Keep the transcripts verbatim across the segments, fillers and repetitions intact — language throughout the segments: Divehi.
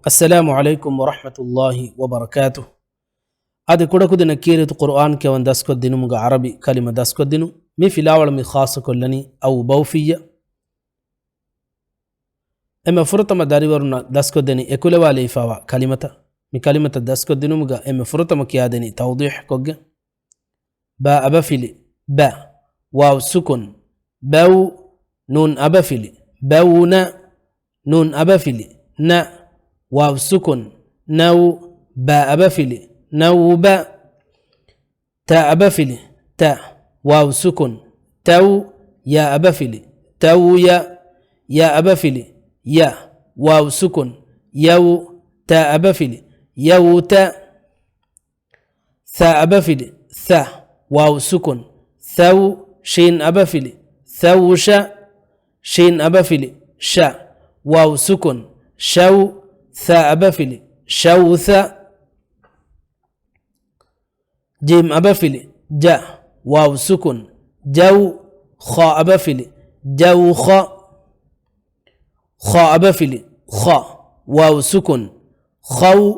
އައްސަލާމު ޢަލައިކުމް ވަރަޙްމަތުﷲި ވަބަރަކާތުހު. އަދި ކުޑަކުދިންނަށް ކީރިތި ޤުރުއާން ކިޔަވަން ދަސްކޮށްދިނުމުގަ ޢަރަބި ކަލިމަ ދަސްކޮށްދިނުން. މި ފިލާވަޅު މި ޚާއްޞަކޮށްލަނީ އައު ބައުފިއްޔަ. އެންމެ ފުރަތަމަ ދަރިވަރުންނަށް ދަސްކޮށްދެނީ އެކުލަވާލެވިފާވާ ކަލިމަތައް. މި ކަލިމަތައް ދަސްކޮށްދިނުމުގަ އެންމެ ފުރަތަމަ ކިޔާދެނީ ތައުޟީޙްކޮށްގެން. ބާ އަބަފިލި، ބަ. ވާވް ސުކުން، ބައު. ނޫން އަބަފިލި، ބައުނަ. ނޫން އަބަފިލި، ނަ. ވާވް ސުކުން، ނައު. ބާ އަބަފިލި، ނައުބަ. ތާ އަބަފިލި، ތަ. ވާވް ސުކުން، ތައު. ޔާ އަބަފިލި، ތައުޔަ. ޔާ އަބަފިލި، ޔަ. ވާވް ސުކުން، ޔައު. ތާ އަބަފިލި، ޔައުތަ. ޘާ އަބަފިލި، ޘަ. ވާވް ސުކުން، ޘައު. ޝީން އަބަފިލި، ޘައުޝަ. ޝީން އަބަފިލި، ޝަ. ވާވް ސުކުން، ޝައު. ޘާ އަބަފިލި، ޝައުޘަ. ޖީމް އަބަފިލި، ޖަ. ވާވް ސުކުން، ޖައު. ޚާ އަބަފިލި، ޖައުޚަ. ޚާ އަބަފިލި، ޚަ. ވާވް ސުކުން، ޚައު.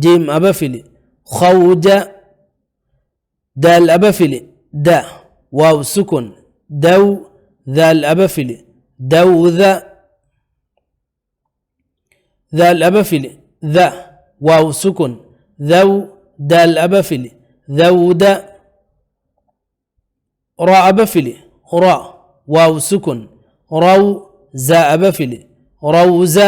ޖީމް އަބަފިލި، ޚައުޖަ. ދާލް އަބަފިލި، ދަ. ވާވް ސުކުން، ދައު. ޛާލް އަބަފިލި، ދައުޛަ. ޛާލް އަބަފިލި، ޛަ. ވާވް ސުކުން، ޛައު. ދާލް އަބަފިލި، ޛައުދަ. ރާ އަބަފިލި، ރަ. ވާވް ސުކުން، ރައު. ޒާ އަބަފިލި، ރައުޒަ.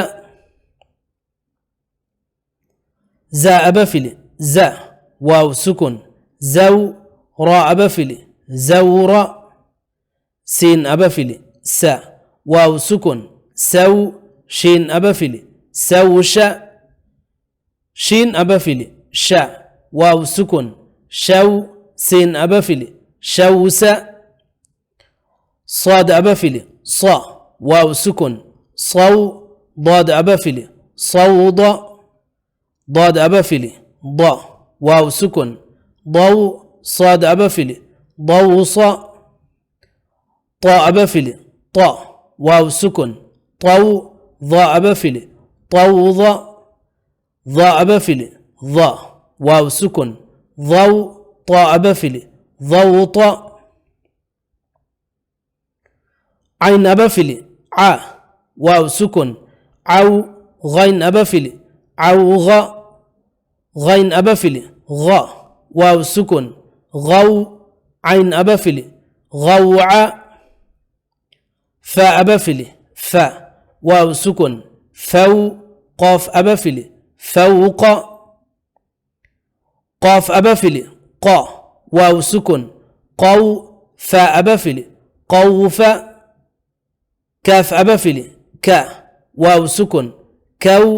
ޒާ އަބަފިލި، ޒަ. ވާވް ސުކުން، ޒައު. ރާ އަބަފިލި، ޒައުރަ. ސީން އަބަފިލި، ސަ. ވާވް ސުކުން، ސައު. ޝީން އަބަފިލި، ސައުޝަ. ޝީން އަބަފިލި، ޝަ. ވާވް ސުކުން، ޝައު. ސީން އަބަފިލި، ޝައުސަ. ޞާދް އަބަފިލި، ޞަ. ވާވް ސުކުން، ޞައު. ޟާދް އަބަފިލި، ޞައުޟަ. ޟާދް އަބަފިލި، ޟަ. ވާވް ސުކުން، ޟައު. ޞާދް އަބަފިލި، ޟައުޞަ. ޠާ އަބަފިލި، ޠަ. ވާވް ސުކުން، ޠައު. ޡާ އަބަފިލި، ޠައުޡަ. ޡާ އަބަފިލި، ޡަ. ވާވް ސުކުން، ޡައު. ޠާ އަބަފިލި، ޡައުޠަ. ޢައިން އަބަފިލި، ޢަ. ވާވް ސުކުން، ޢައު. ޣައިން އަބަފިލި، ޢައުޣަ. ޣައިން އަބަފިލި، ޣަ. ވާވް ސުކުން، ޣައު. ޢައިން އަބަފިލި، ޣައުޢަ. ފާ އަބަފިލި، ފަ. ވާވް ސުކުން، ފައު. ޤާފް އަބަފިލި، ފައުޤަ. ޤާފް އަބަފިލި، ޤަ. ވާވް ސުކުން، ޤައު. ފާ އަބަފިލި، ޤައުފަ. ކާފް އަބަފިލި، ކަ. ވާވް ސުކުން، ކައު.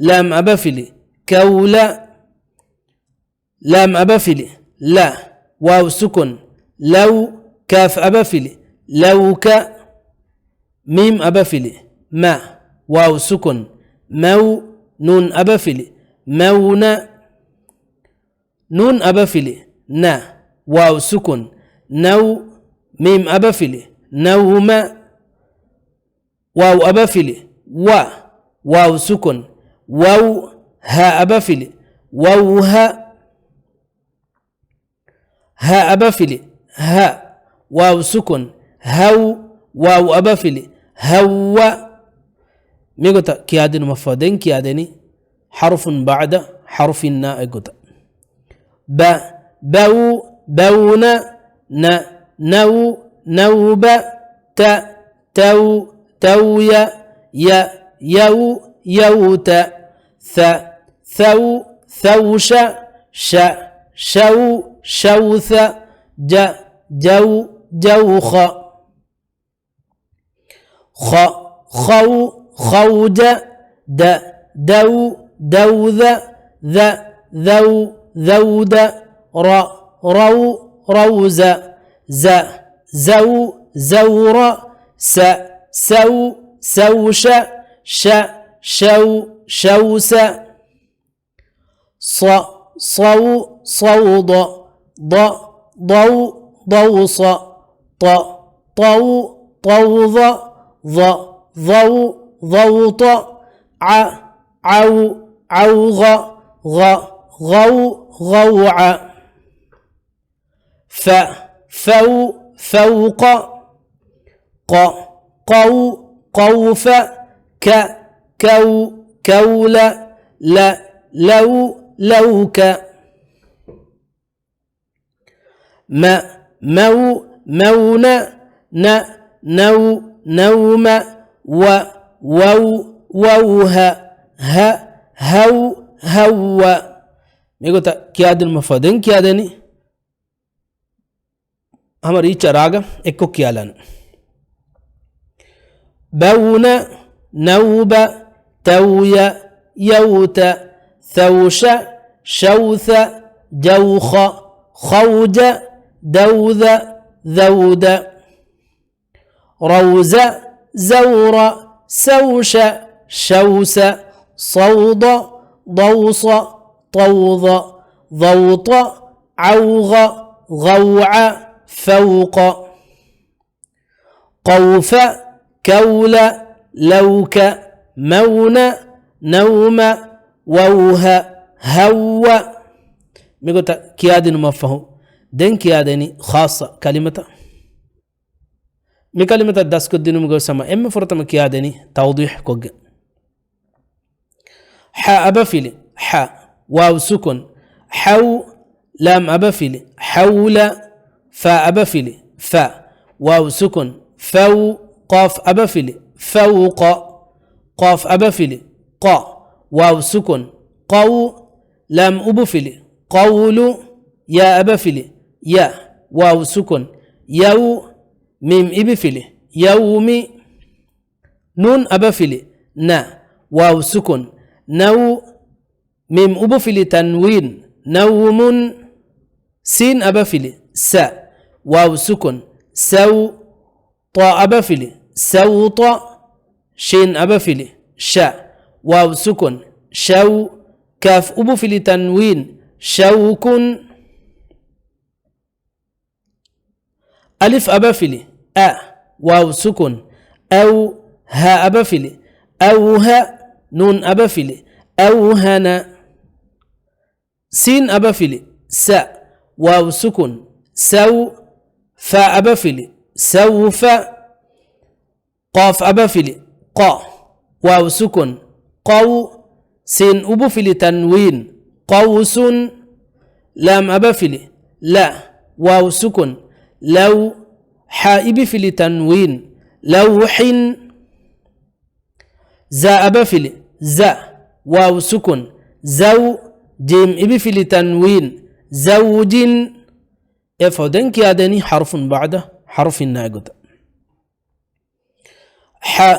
ލާމް އަބަފިލި، ކައުލަ. ލާމް އަބަފިލި، ލަ. ވާވް ސުކުން، ލައު. ކާފް އަބަފިލި، ލައުކަ. މީމް އަބަފިލި، މަ. ވާވް ސުކުން، މައު. ނޫން އަބަފިލި، މައުނަ. ނޫން އަބަފިލި، ނަ. ވާވް ސުކުން، ނައު. މީމް އަބަފިލި، ނައުމަ. ވާވް އަބަފިލި، ވަ. ވާވް ސުކުން، ވައު. ހާ އަބަފިލި، ވައުހަ. ހާ އަބަފިލި، ހަ. ވާވް ސުކުން، ހައު. ވާވް އަބަފިލި، ހައްވަ. މިގޮތަށް ކިޔާދިނުމަށްފަހު ދެން ކިޔާދެނީ ޙަރުފުން ބަޢުދަ ޙަރުފިންނާ އެއްގޮތަށް. ބަ، ބައު، ބައުނަ. ނަ، ނައު، ނައުބަ. ތަ، ތައު، ތައުޔަ. ޔަ، ޔައު، ޔައުތަ. ޘަ، ޘައު، ޘައުޝަ. ޝަ، ޝައު، ޝައުޘަ. ޖަ، ޖައު، ޖައުޚަ. ޚަ، ޚައު، ޚައުޖަ. ދަ، ދައު، ދައުޛަ. ޛަ، ޛައު، ޛައުދަ. ރަ، ރައު، ރައުޒަ. ޒަ، ޒައު، ޒައުރަ. ސަ، ސައު، ސައުޝަ. ޝަ، ޝައު، ޝައުސަ. ޞަ، ޞައު، ޞައުޟަ. ޟަ، ޟައު، ޟައުޞަ. ޠަ، ޠައު، ޠައުޡަ. ޡަ، ޡައު، ޡައުޠަ. ޢަ، ޢައު، ޢައުޣ، ޣ، ޣައު، ޣައުޢަ. ފަ، ފައު، ފައުޤ. ޤަ، ޤައު، ޤައުފަ. ކަ، ކައު، ކައުލަ. ލަ، ލައު، ލައުކަ. މަ، މައު، މައުނަ. ނަ، ނައު، ނައުމަ. ވަ، ވައު، ވައުހަ. ހަ، ހައު، ހައްވަ. މިގޮތަށް ކިޔާދިނުމަށްފަހު ދެން ކިޔާދެނީ ހަމަ ރީއްޗަށް ރާގަށް އެއްކޮށް ކިޔާލާނެ. ބައުނަ، ނައުބަ، ތައުޔަ، ޔައުތަ، ތައުޝަ، ޝައުތަ، ޖައުޚަ، ޚައުޖަ، ދައުދަ، ޛައުދަ. ރައުޒަ، ޒައުރަ، ސައުޝަ، ޝައުސަ، ޞައުޟަ، ޟައުޞަ، ޠައުޡަ، ޡައުޠަ، ޢައުޣަ، ޣައުޢަ، ފައުޤަ. ޤައުފަ، ކައުލަ، ލައުކަ، މައުނަ، ނައުމަ، ވައުހަ، ހައްވަ. މިގޮތަށް ކިޔާދިނުމަށްފަހު ދެން ކިޔާދެނީ ޚާއްޞަ ކަލިމަތައް. މި ކަލިމަތައް ދަސްކޮށްދިނުމުގެ ސަމަ އެންމެ ފުރަތަމަ ކިޔާދެނީ ތައުޟީޙުކޮށްގެން. ޙަ އަބަފިލި، ޙަ، ވާވް ސުކުން، ޙައު، ލާމް އަބަފިލި، ޙައުލަ، ފާ އަބަފިލި، ފަ، ވާވް ސުކުން، ފައު، ޤާފް އަބަފިލި، ފައުޤަ، ޤާފް އަބަފިލި، ޤަ، ވާވް ސުކުން، ޤައު، ލާމް އުބުފިލި، ޤައުލު، ޔާ އަބަފިލި، ޔަ، ވާވް ސުކުން، ޔައު، މީމް އިބިފިލި، ޔައުމި، ނޫން އަބަފިލި، ނަ، ވާވް ސުކުން، ނައު، މީމް އުބުފިލި ތަންވީން، ނައުމުން، ސީން އަބަފިލި، ސަ، ވާވް ސުކުން، ސައު، ޠާ އަބަފިލި، ސައުޠަ، ޝީން އަބަފިލި، ޝަ، ވާވް ސުކުން، ޝައު، ކާފް އުބުފިލި ތަންވީން، ޝައުކުން. އަލިފް އަބަފިލި، އަ، ވާވް ސުކުން، އައު، ހާ އަބަފިލި، އައުހަ، ނޫން އަބަފިލި، އައުހަނަ. ސީން އަބަފިލި، ސަ، ވާވް ސުކުން، ސައު، ފާ އަބަފިލި، ސައުފަ. ޤާފް އަބަފިލި، ޤަ، ވާވް ސުކުން، ޤައު، ސީން އުބުފިލި ތަންވީން، ޤައުސުން، ލާމް އަބަފިލި، ލަ، ވާވް ސުކުން، ލައު، ޙާ އިބިފިލި ތަންވީން، ލައުޙިން، ޒާ އަބަފިލި، ޒަ، ވާވް ސުކުން، ޒައު، ޖީމް އިބިފިލި ތަންވީން، ޒައުޖިން. އެފަހު ދެން ކިޔާދެނީ ޙަރުފުން ބަޢުދަ ޙަރުފިންނާ ގޮތަށް. ޙަ،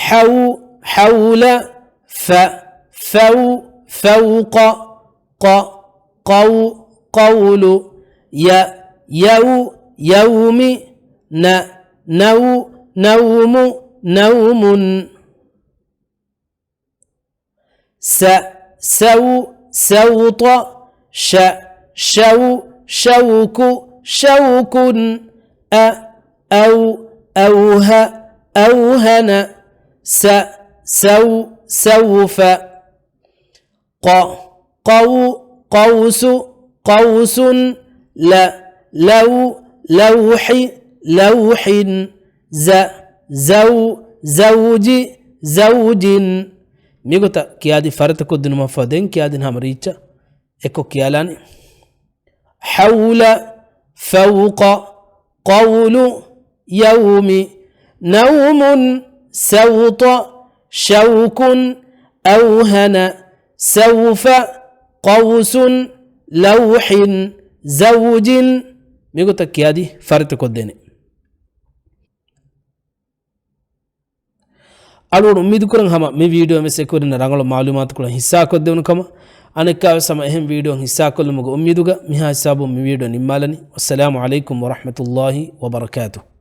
ޙައު، ޙައުލަ، ފަ، ފައު، ފައުޤަ، ޤަ، ޤައު، ޤައުލު، ޔަ، ޔައު، ޔައުމި، ނަ، ނައު، ނައުމު، ނައުމުން. ސަ، ސައު، ސައުޠަ، ޝަ، ޝައު، ޝައުކު، ޝައުކުން، އަ، އައު، އައުހަ، އައުހަނަ، ސަ، ސައު، ސައުފަ، ޤަ، ޤައު، ޤައުސު، ޤައުސުން، ލަ، ލައު، ލައުޙި، ލައުޙިން، ޒަ، ޒައު، ޒައުޖި، ޒައުޖިން. މިގޮތަށް ކިޔާދީ ފަރިތަކޮށްދިނުމަށްފަހު ދެން ކިޔާދިން ހަމަ ރީއްޗަށް އެއްކޮށް ކިޔާލާނެ. ޙައުލަ، ފައުޤަ، ޤައުލު، ޔައުމި، ނައުމުން، ސައުޠަ، ޝައުކުން، އައުހަނަ، ސައުފަ، ޤައުސުން، ލައުޙިން، ޒައުޖިން. މިގޮތަށް ކިޔާދީ ފަރިތަކޮށްދޭނެ. އަޅުގަނޑު އުއްމީދުކުރަން ހަމަ މި ވީޑިއޯ ވެސް އެކުވެރިންނަށް ރަނގަޅު މަޢުލޫމާތުކޮޅެއް ހިއްސާކޮށްދެވުނު ކަމަށް. އަނެއްކާވެސް ހަމަ އެހެން ވީޑިއޯ ހިއްސާކޮށްލުމުގެ އުއްމީދުގަ މިހާ ހިސާބުން މި ވީޑިއޯ ނިންމާލަނީ. ވައްސަލާމު ޢަލައިކުމް ވަރަޙްމަތުﷲ ވަބަރަކާތުހު.